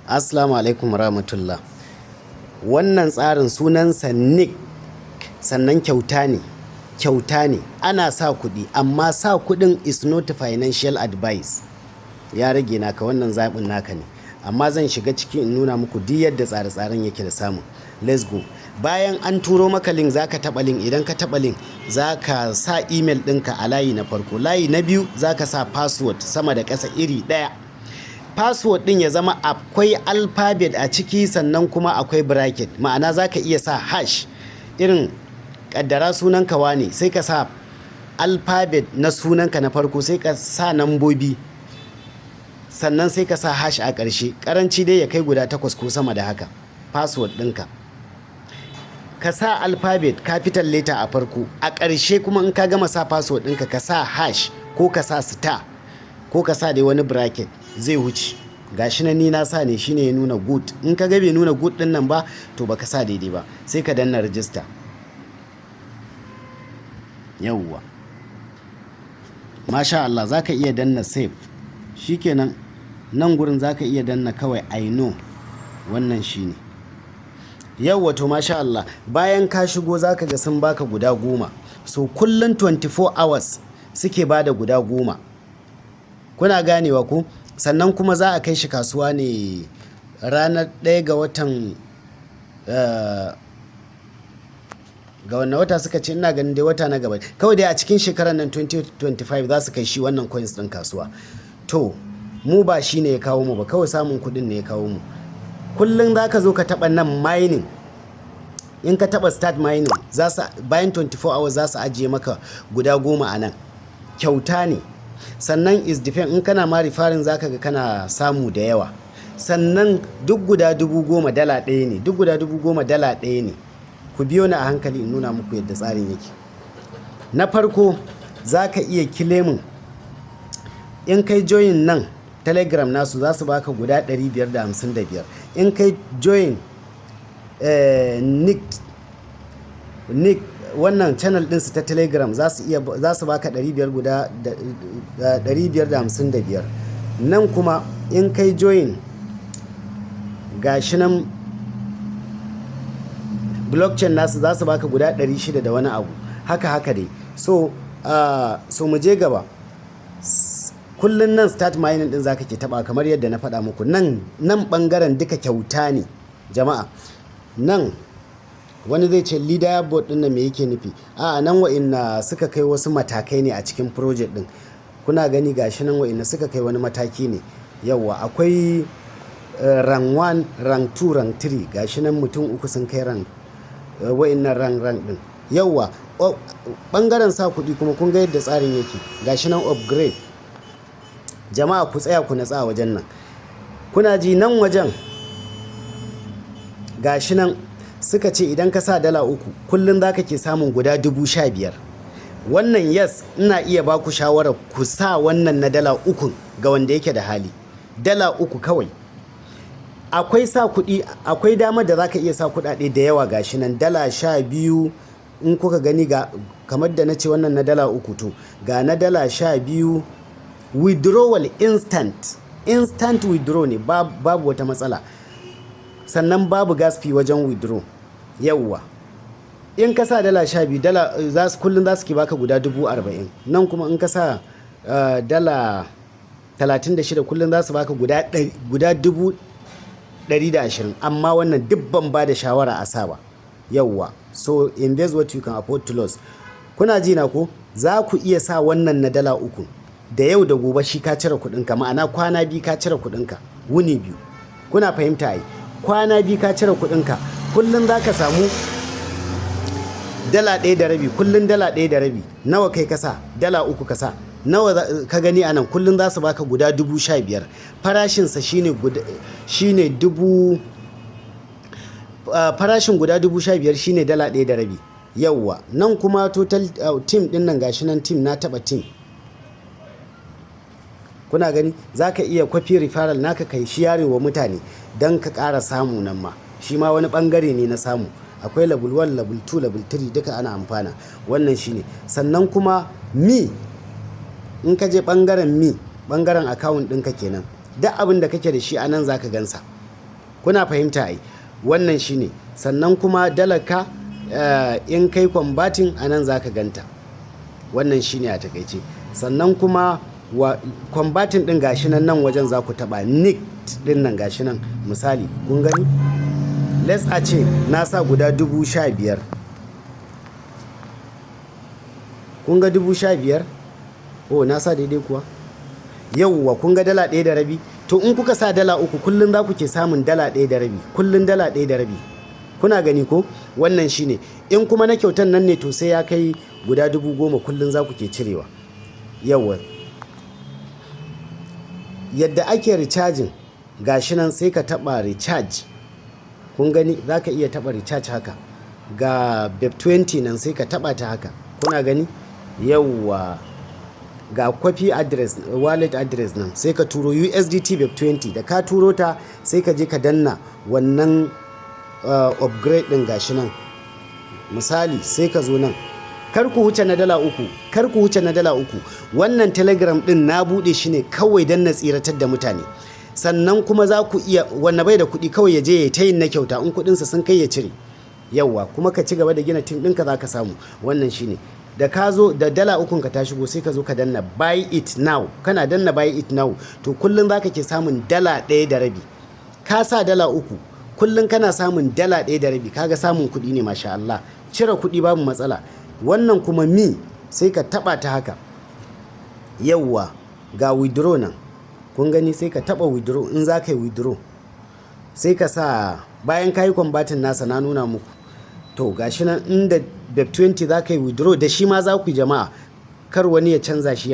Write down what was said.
Assalamu alaikum warahmatullah. Wannan tsarin sunansa Nick, sannan kyauta ne, kyauta ne. Ana sa kuɗi, amma sa kuɗin is not financial advice. Ya rage naka, wannan zaɓin naka ne. Amma zan shiga ciki in nuna muku duk yadda tsare-tsaren yake da samu. Let's go. Bayan an turo maka link, za ka taɓa link. Idan ka taɓa link, za ka sa email ɗinka a layi na farko. Layi na biyu, za ka sa password sama da ƙasa iri ɗaya. Password ɗin ya zama akwai alphabet a ciki, sannan kuma akwai bracket. Ma'ana, za ka iya sa hash, irin ƙaddara sunanka wane, sai ka sa alphabet na sunanka na farko, sai ka sa nambobi, sannan sai ka sa hash a ƙarshe. Ƙaranci dai ya kai guda takwas ko sama da haka. Password ɗinka. Ka sa alphabet capital letter a farko, a ƙarshe kuma in ka gama sa password ɗinka, ka sa hash ko ka sa star ko ka sa dai wani bracket, zai wuce. Gashi nan, ni na sa ne, shine ya nuna good. In ka ga bai nuna good ɗin nan ba, to baka sa daidai ba. Sai ka danna register. Yauwa. Masha Allah, za ka iya danna save. Shikenan, nan gurin za ka iya danna kawai "I know". Wannan shine. Yauwa, to masha Allah, bayan ka shigo, za ka ga sun baka guda 10. So kullum 24 hours suke ba da guda 10. Kuna ganewa ko? Sannan kuma za a kai shi kasuwa ne ranar 1 ga watan, ga wannan wata suka ce, ina ganin dai wata na gaba. Kawai dai a cikin shekarar nan 2025 za su kai shi wannan coins ɗin kasuwa. To mu ba shi ne ya kawo mu ba, kawai samun kuɗin ne ya kawo mu. Kullum za ka zo ka taɓa nan mining. In ka taɓa start mining, za su bayan 24 hours za su ajiye maka guda 10 a nan. Kyauta ne. Sannan is depend, in kana ma referring, za ka ga kana samu da yawa. Sannan duk guda 10,000 dala 1 ne, duk guda 10,000 dala 1 ne. Ku biyo ni a hankali in nuna muku yadda tsarin yake. Na farko, za ka iya claiming. In kai join nan Telegram nasu, za su baka guda 555. In kai join Nick wannan channel ɗinsu ta Telegram, za su baka 500, guda 555. Nan kuma in kai join, gashi nan, blockchain nasu, za su baka guda 600 da wani abu. Haka haka dai. So mu je gaba. Kullun nan start mining din zaka ke taba, kamar yadda na faɗa muku. Nan bangaren duka kyauta ne, jama'a. Nan wani zai ce, leaderboard din nan me yake nufi? A nan wa'inna suka kai wasu matakai ne a cikin project din. Kuna gani, gashi nan, wa'inna suka kai wani mataki ne. Yauwa, akwai rank 1, rank 2, rank 3. Gashi nan, mutum uku sun kai rank, wa'innan rank rank din. Yauwa, bangaren sa kuɗi kuma, kun ga yadda tsarin yake. Gashi nan, upgrade. Jama'a, ku tsaya ku natsa a wajen nan. Kuna ji, nan wajen gashi nan, suka ce idan ka sa dala 3, kullum za ka ke samun guda 15,000. Wannan, yes, ina iya ba ku shawarar ku sa wannan na dala 3 ga wanda yake da hali. Dala 3 kawai. Akwai sa kuɗi, akwai damar da za ka iya sa kuɗaɗe da yawa. Gashi nan, dala 12. In kuka gani, ga kamar da na ce wannan na dala 3, to ga na dala 12. Withdrawal instant, instant withdraw ne, babu wata matsala. Sannan babu gas fee wajen withdraw. Yauwa, in ka sa dala 12, dala za su kullum za su ke baka guda 40,000. Nan kuma in ka sa dala 36, kullum za su baka guda 120,000. Amma wannan duk ban ba da shawara a sa ba. Yauwa, so invest what you can afford to lose. Kuna ji na ko? Za ku iya sa wannan na dala 3, da yau da gobe shi ka cire kuɗinka. Ma'ana, kwana 2 ka cire kuɗinka, wuni 2. Kuna fahimta ai? Kwana 2 ka cire kuɗinka. Kullum za ka samu dala 1.50, kullum dala 1.50. Nawa kai ka sa? Dala 3 ka sa. Nawa ka gani a nan? Kullum za su baka guda 15,000. Farashinsa shine dubu, farashin guda 15,000 shine dala 1.50. Yauwa, nan kuma total team din nan, gashi nan team, na taba team. Kuna gani, za ka iya copy referral naka, kai sharing wa mutane don ka ƙara samu. Nan ma shi ma wani ɓangare ne na samu. Akwai level 1, level 2, level 3, duka ana amfana. Wannan shine. Sannan kuma me, in ka je ɓangaren me, ɓangaren account ɗinka kenan, duk abin da kake da shi a nan za ka gansa. Kuna fahimta ai? Wannan shine. Sannan kuma dalarka in kai converting, a nan za ka ganta. Wannan shine a takaice. Sannan kuma wa converting din, gashi nan, nan wajen za ku taba NIC din nan, gashi nan. Misali, kun gani, let's a ce na sa guda 15,000. Kun ga 15,000? Oh, na sa daidai kuwa? Yauwa, kun ga $1.50. To, in kuka sa $3, kullum za ku ke samun $1.50, kullum $1.50. Kuna gani ko? Wannan shine. In kuma na kyautan nan ne, to sai ya kai guda 10,000 kullum za ku ke cirewa. Yauwa, yadda ake recharging, gashi nan, sai ka taba recharge. Kun gani, za ka iya taba recharge haka. Ga BEP20 nan, sai ka taba ta haka. Kuna gani? Yauwa, ga copy address, wallet address nan, sai ka turo USDT BEP20. Da ka turo ta, sai ka je ka danna wannan upgrade din, gashi nan. Misali, sai ka zo nan. Kar ku huce na $3, kar ku huce na $3. Wannan Telegram din na bude shi ne kawai don na tsiratar da mutane. Sannan kuma za ku iya, wanda bai da kuɗi, kawai ya je ya ta yin na kyauta, in kuɗinsa sun kai ya cire. Yauwa, kuma ka ci gaba da gina team ɗinka, za ka samu. Wannan shine. Da ka zo da $3n ka ta shigo, sai ka zo ka danna "buy it now". Kana danna "buy it now", to kullum za ka ke samun $1.50. Ka sa $3, kullum kana samun $1.50. Kaga samun kuɗi ne, masha Allah. Cire kuɗi babu matsala. Wannan kuma mi, sai ka taba ta haka. Yauwa, ga withdraw nan, kun gani? Sai ka taba withdraw. In za ka yi withdraw, sai ka sa, bayan ka yi converting nasa, na nuna muku. To, gashi nan, inda BEP20 za ka yi withdraw da shi ma za ku yi. Jama'a, kar wani ya canza shi ya